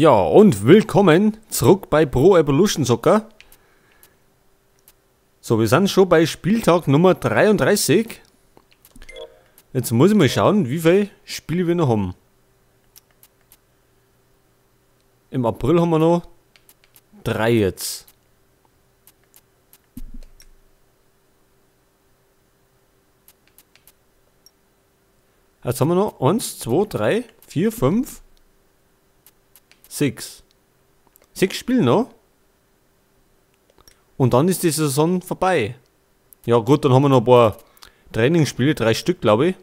Ja, und willkommen zurück bei Pro Evolution Soccer. So, wir sind schon bei Spieltag Nummer 33. Jetzt muss ich mal schauen, wie viele Spiele wir noch haben. Im April haben wir noch 3 jetzt. Jetzt haben wir noch 1, 2, 3, 4, 5, 6. 6 Spiele noch. Und dann ist die Saison vorbei. Ja gut, dann haben wir noch ein paar Trainingsspiele, 3 Stück, glaube ich.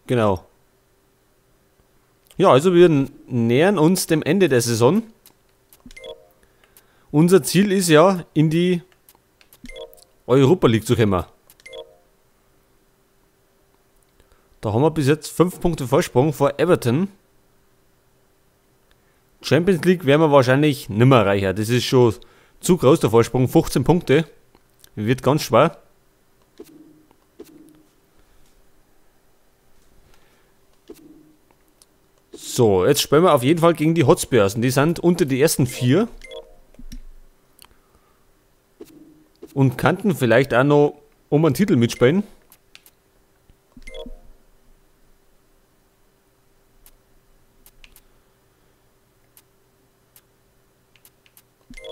Genau. Ja, also wir nähern uns dem Ende der Saison. Unser Ziel ist ja, in die Europa League zu kommen. Da haben wir bis jetzt 5 Punkte Vorsprung vor Everton. Champions League werden wir wahrscheinlich nimmer erreichen. Das ist schon zu groß, der Vorsprung. 15 Punkte. Wird ganz schwer. So, jetzt spielen wir auf jeden Fall gegen die Hotspurs. Und die sind unter die ersten 4. Und könnten vielleicht auch noch um einen Titel mitspielen.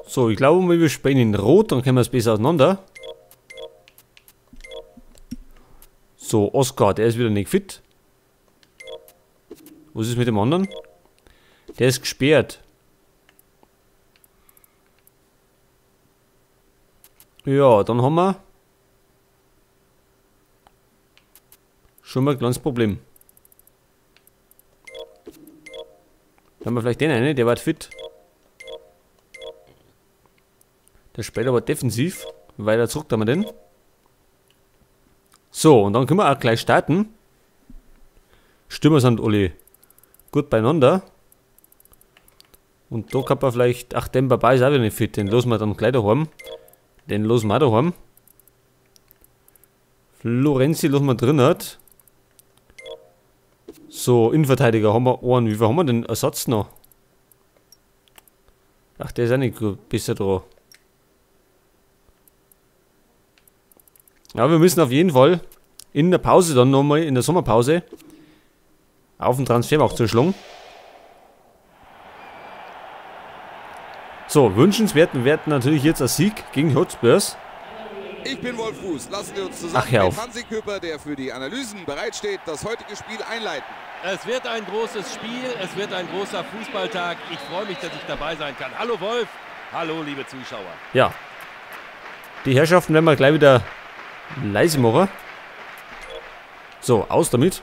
So, ich glaube, wir spielen in Rot, dann können wir es besser auseinander. So, Oscar, der ist wieder nicht fit. Was ist mit dem anderen? Der ist gesperrt. Ja, dann haben wir schon mal ein kleines Problem. Dann haben wir vielleicht den einen, der war fit. Der spielt aber defensiv. Weiter zurück haben wir den. So, und dann können wir auch gleich starten. Stürmer sind alle gut beieinander. Und da kann man vielleicht... Ach, den Baba ist auch wieder nicht fit. Den lassen wir dann gleich daheim. Den lassen wir auch daheim. Florenzi lassen wir drin. Hat. So, Innenverteidiger haben wir einen. Wie viel haben wir denn Ersatz noch? Ach, der ist auch nicht besser dran. Ja, wir müssen auf jeden Fall in der Pause dann nochmal, in der Sommerpause, auf den Transfermarkt zuschlagen. So, wünschenswert wäre natürlich jetzt ein Sieg gegen Hotspurs. Ich bin Wolf Fuß. Lassen wir uns zusammen mit Hansi Küpper, der für die Analysen bereitsteht, das heutige Spiel einleiten. Es wird ein großes Spiel, es wird ein großer Fußballtag. Ich freue mich, dass ich dabei sein kann. Hallo Wolf, hallo liebe Zuschauer. Ja, die Herrschaften werden wir gleich wieder leise machen. So, aus damit.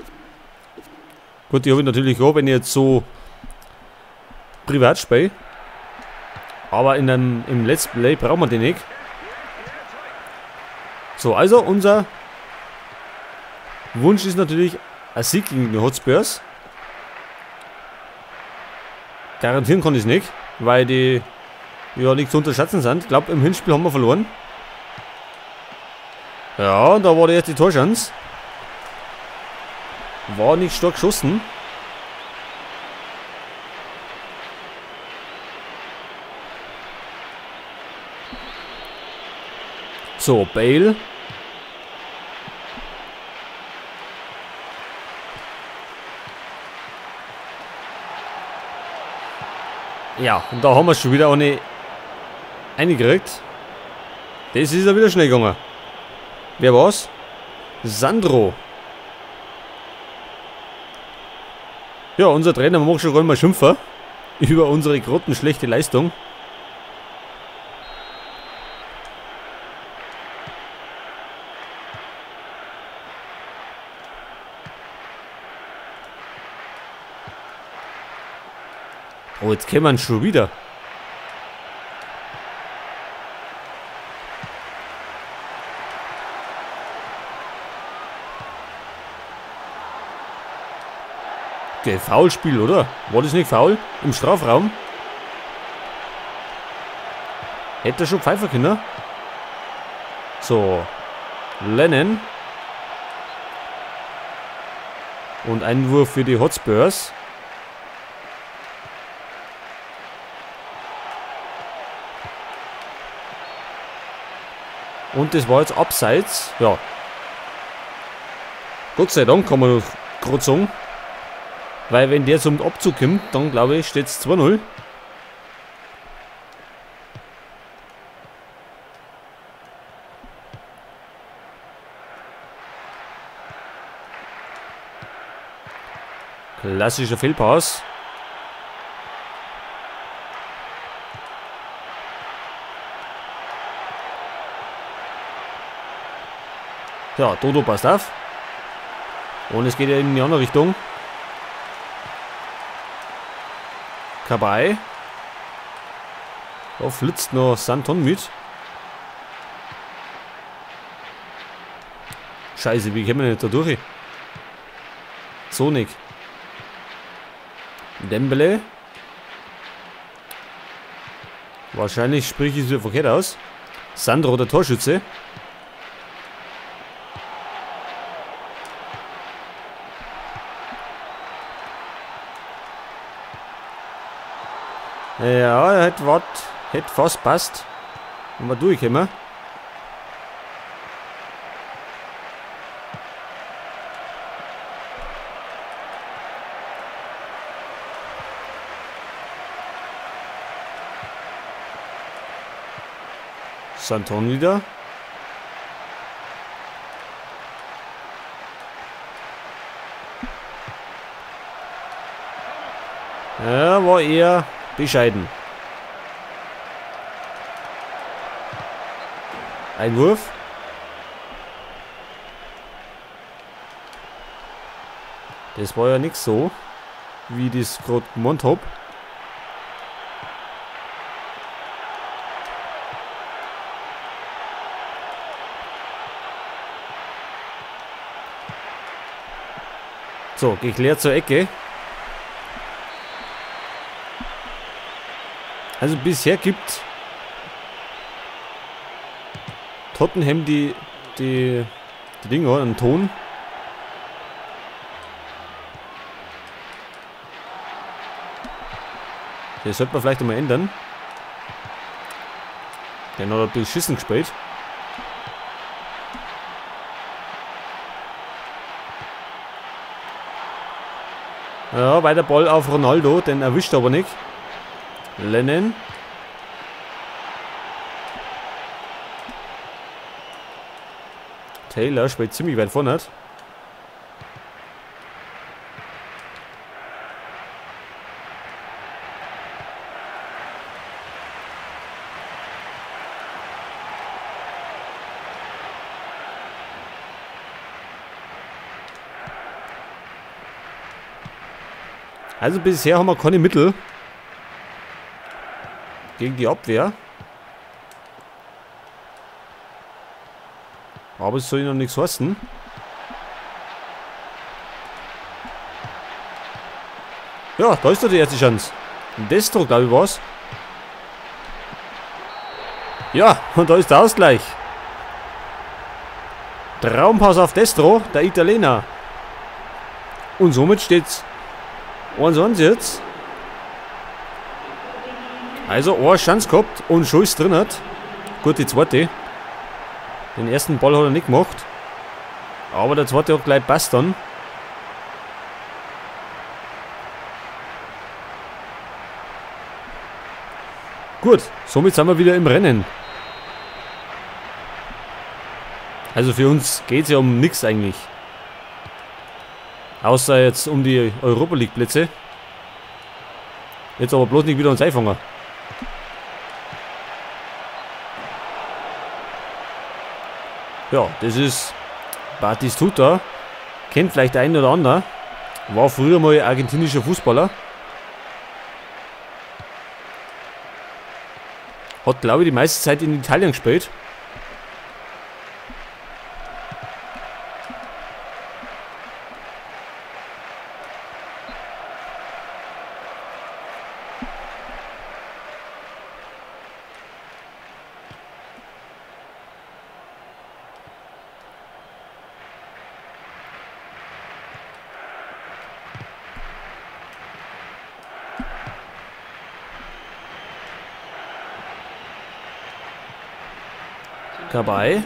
Gut, die habe ich natürlich auch, wenn ich jetzt so privat spiele. Aber in einem, im Let's Play brauchen wir den nicht. So, also unser Wunsch ist natürlich ein Sieg gegen die Hotspurs. Garantieren kann ich es nicht, weil die ja nicht zu unterschätzen sind. Ich glaube, im Hinspiel haben wir verloren. Ja, da war die erste Torchance. War nicht stark geschossen. So, Bale. Ja, und da haben wir schon wieder eine eingekriegt. Das ist ja wieder schnell gegangen. Wer war's? Sandro. Ja, unser Trainer mag schon gar nicht mehr schimpfen über unsere grottenschlechte Leistung. Oh, jetzt kämen wir schon wieder. Okay, Foulspiel, oder? War das nicht faul? Im Strafraum? Hätte er schon pfeifen können. So. Lennon. Und Einwurf für die Hotspurs. Und das war jetzt abseits. Ja. Gott sei Dank kann man noch gerade sagen. Weil wenn der zum Abzug kommt, dann glaube ich, steht es 2-0. Klassischer Fehlpass. Ja, Dodo passt auf. Und es geht ja in die andere Richtung. Kabay. Da flitzt noch Santon mit. Scheiße, wie kommen wir denn da durch? Sonic. Dembele. Wahrscheinlich spreche ich es wieder verkehrt aus. Sandro, der Torschütze. Ja, hätte fast passt. Wenn wir durchkommen. Santon wieder. Ja, war eher bescheiden. Einwurf. Das war ja nicht so, wie ich das gerade gemeint habe. So, geklärt zur Ecke. Also bisher gibt Tottenham die Dinger, einen Ton. Das sollte man vielleicht nochmal ändern. Der hat beschissen gespielt. Ja, weiter Ball auf Ronaldo, den erwischt aber nicht. Lennon. Taylor spielt ziemlich weit vorne. Also bisher haben wir keine Mittel gegen die Abwehr. Aber es soll noch nichts heißen. Ja, da ist doch die erste Chance. Destro, glaube ich, war's. Ja, und da ist der Ausgleich. Traumpass auf Destro, der Italiener. Und somit steht's 1-1 jetzt. Also, eine Chance gehabt und schon ist drin hat. Gut, die zweite. Den ersten Ball hat er nicht gemacht. Aber der zweite hat gleich passt dann. Gut, somit sind wir wieder im Rennen. Also für uns geht es ja um nichts eigentlich. Außer jetzt um die Europa League Plätze. Jetzt aber bloß nicht wieder uns einfangen. Ja, das ist Batistuta. Kennt vielleicht der ein oder andere. War früher mal argentinischer Fußballer. Hat, glaube ich, die meiste Zeit in Italien gespielt. Cabaye.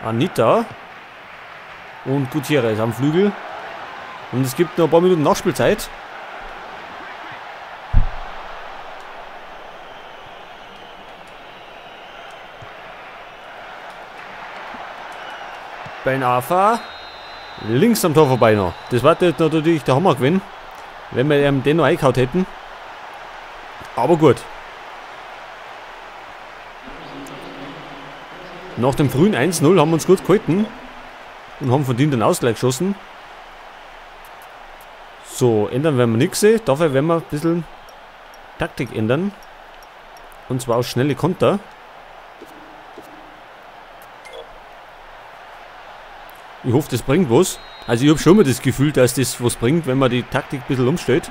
Anita. Und Gutierrez am Flügel. Und es gibt noch ein paar Minuten Nachspielzeit. Ben Arfa. Links am Tor vorbei noch. Das war jetzt natürlich der Hammer gewesen, wenn wir den noch eingehauen hätten. Aber gut. Nach dem frühen 1-0 haben wir uns gut gehalten. Und haben verdient den Ausgleich geschossen. So, ändern werden wir nichts. Dafür werden wir ein bisschen Taktik ändern. Und zwar auf schnelle Konter. Ich hoffe, das bringt was. Also ich habe schon mal das Gefühl, dass das was bringt, wenn man die Taktik ein bisschen umstellt.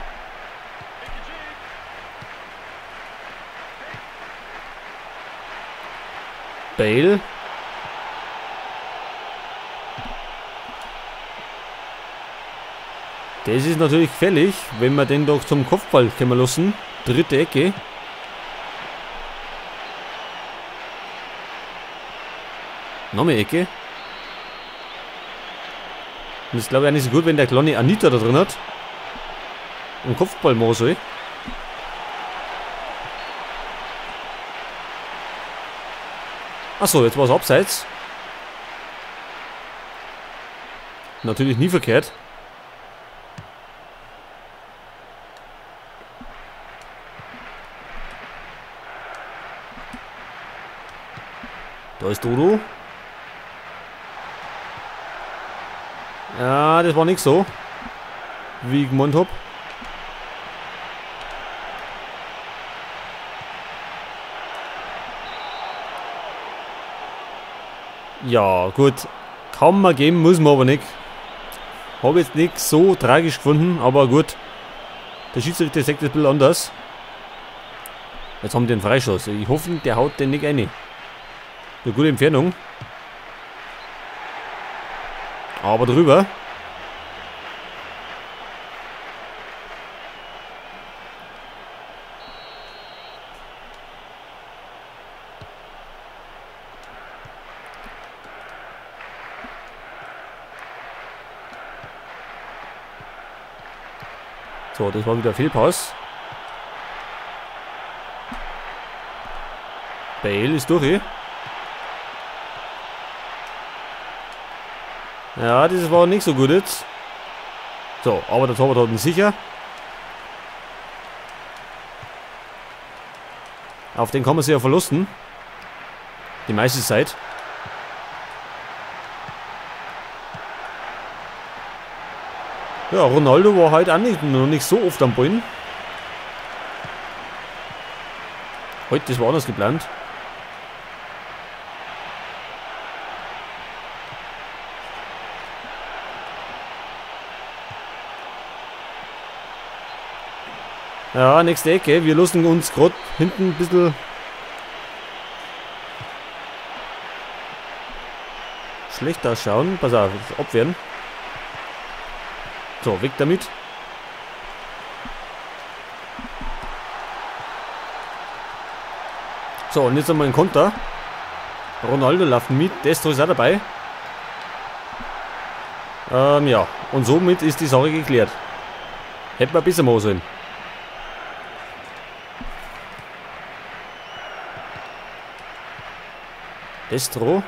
Bale. Das ist natürlich gefährlich, wenn wir den doch zum Kopfball kommen lassen. Dritte Ecke. Noch mehr Ecke. Und das ist, glaube ich, auch nicht so gut, wenn der kleine Anita da drin hat. Und Kopfball machen soll. Achso, jetzt war es abseits. Natürlich nie verkehrt. Da ist Dodo. Ja, das war nicht so, wie ich gemeint habe. Ja, gut. Kann man geben, muss man aber nicht. Habe jetzt nicht so tragisch gefunden, aber gut. Der Schiedsrichter sagt das ein bisschen anders. Jetzt haben die den Freischuss. Ich hoffe, der haut den nicht rein. Eine gute Entfernung. Aber drüber. So, das war wieder Fehlpass. Bale ist durch. Ja, das war nicht so gut jetzt. So, aber der Torwart hat ihn sicher. Auf den kann man sich ja verlusten. Die meiste Zeit. Ja, Ronaldo war heute auch nicht, noch nicht so oft am Ball. Heute, das war anders geplant. Ja, nächste Ecke. Wir lassen uns gerade hinten ein bisschen schlecht ausschauen. Pass auf, abwehren. So, weg damit. So, und jetzt haben wir einen Konter. Ronaldo läuft mit, Destro ist auch dabei. Ja, und somit ist die Sache geklärt. Hätten wir besser machen sollen. Destro.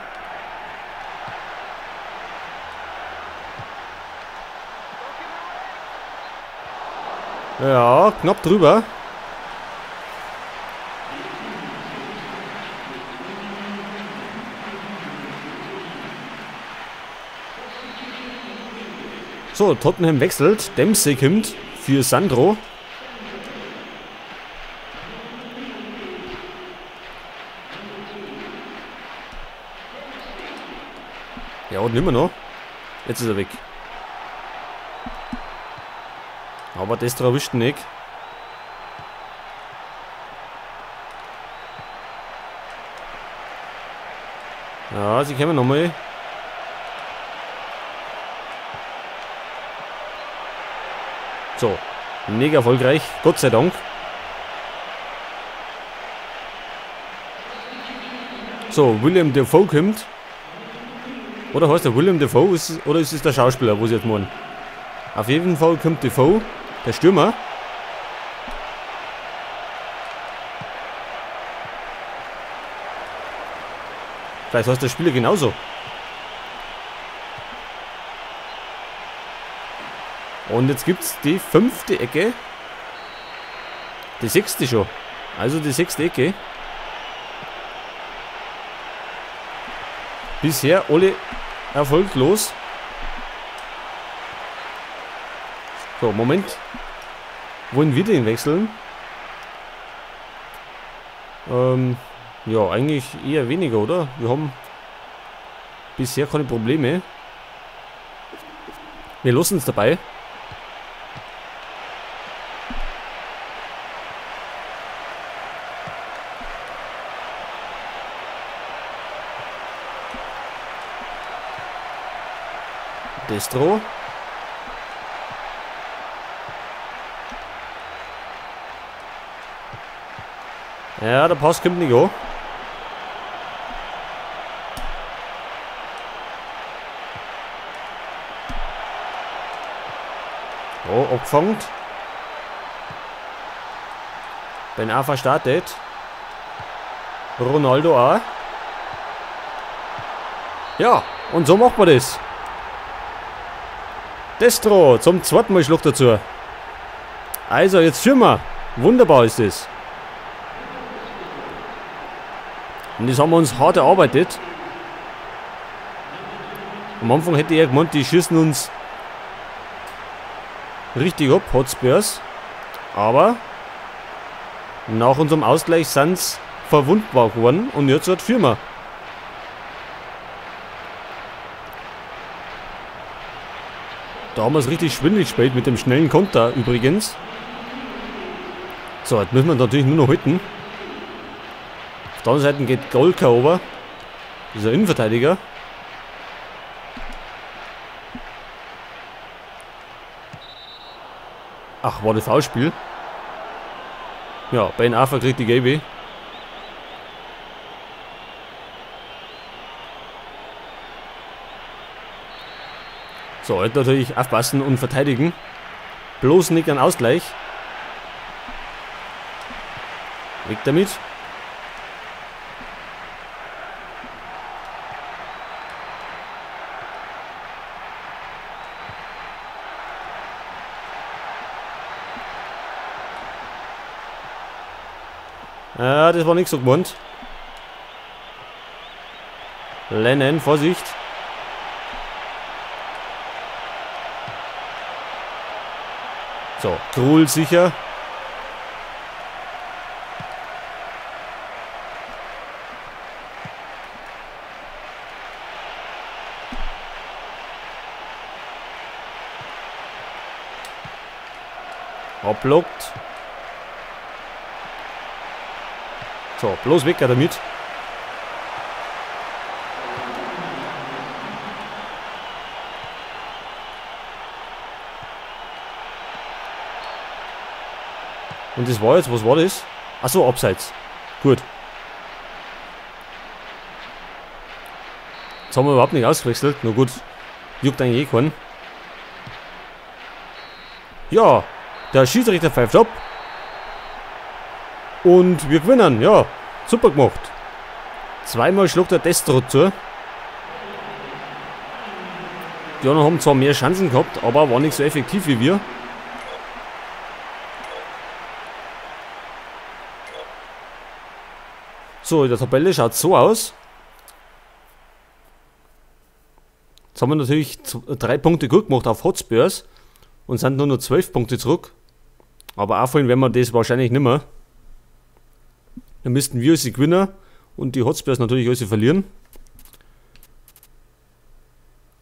Ja, knapp drüber. So, Tottenham wechselt. Dempsey kommt für Sandro. Ja, und immer noch. Jetzt ist er weg. Aber das erwischt nicht. Ja, sie kommen nochmal. So, mega erfolgreich. Gott sei Dank. So, William Defoe kommt. Oder heißt der William Defoe? Oder ist es der Schauspieler, wo sie jetzt meinen? Auf jeden Fall kommt Defoe, der Stürmer. Vielleicht heißt der Spieler genauso. Und jetzt gibt es die 5. Ecke. Die 6. schon. Also die 6. Ecke. Bisher alle erfolglos. So, Moment. Wollen wir den wechseln? Ja, eigentlich eher weniger, oder? Wir haben bisher keine Probleme. Wir lassen es dabei. Destro. Ja, der Pass kommt nicht an. Oh, abgefangen. Ben Arfa startet. Ronaldo auch. Ja, und so macht man das. Destro, zum zweiten Mal Schluck dazu. Also, jetzt führen wir. Wunderbar ist es. Und das haben wir uns hart erarbeitet. Am Anfang hätte ich ja gemeint, die schießen uns richtig ab, Hotspurs. Aber nach unserem Ausgleich sind sie verwundbar geworden. Und jetzt wird führen wir. Da haben wir es richtig schwindelig gespielt mit dem schnellen Konter übrigens. So, jetzt müssen wir natürlich nur noch halten. Auf der anderen Seite geht Golka over. Dieser Innenverteidiger. Ach, war das Foulspiel? Ja, Ben Arfa kriegt die gelbe. So, jetzt natürlich aufpassen und verteidigen. Bloß nicht an Ausgleich. Weg damit. Ja, das war nicht so gewohnt. Lennon, Vorsicht. So, Krul sicher. Abblockt. So, bloß weg damit. Und das war jetzt, was war das? Achso, abseits. Gut. Jetzt haben wir überhaupt nicht ausgewechselt. Na gut, juckt eigentlich eh keinen. Ja, der Schiedsrichter pfeift ab. Und wir gewinnen, ja. Super gemacht. Zweimal schlug der Destro zu. Die anderen haben zwar mehr Chancen gehabt, aber war nicht so effektiv wie wir. So, in der Tabelle schaut es so aus. Jetzt haben wir natürlich 3 Punkte gut gemacht auf Hotspurs und sind nur noch 12 Punkte zurück. Aber aufholen werden wir das wahrscheinlich nicht mehr. Dann müssten wir sie gewinnen und die Hotspurs natürlich alle verlieren.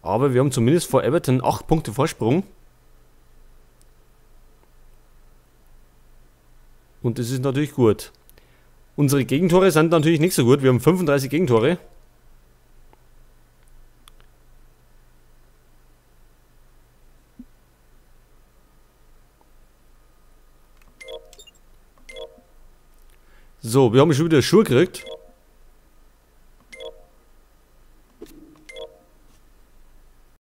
Aber wir haben zumindest vor Everton 8 Punkte Vorsprung. Und das ist natürlich gut. Unsere Gegentore sind natürlich nicht so gut. Wir haben 35 Gegentore. So, wir haben schon wieder Schuhe gekriegt.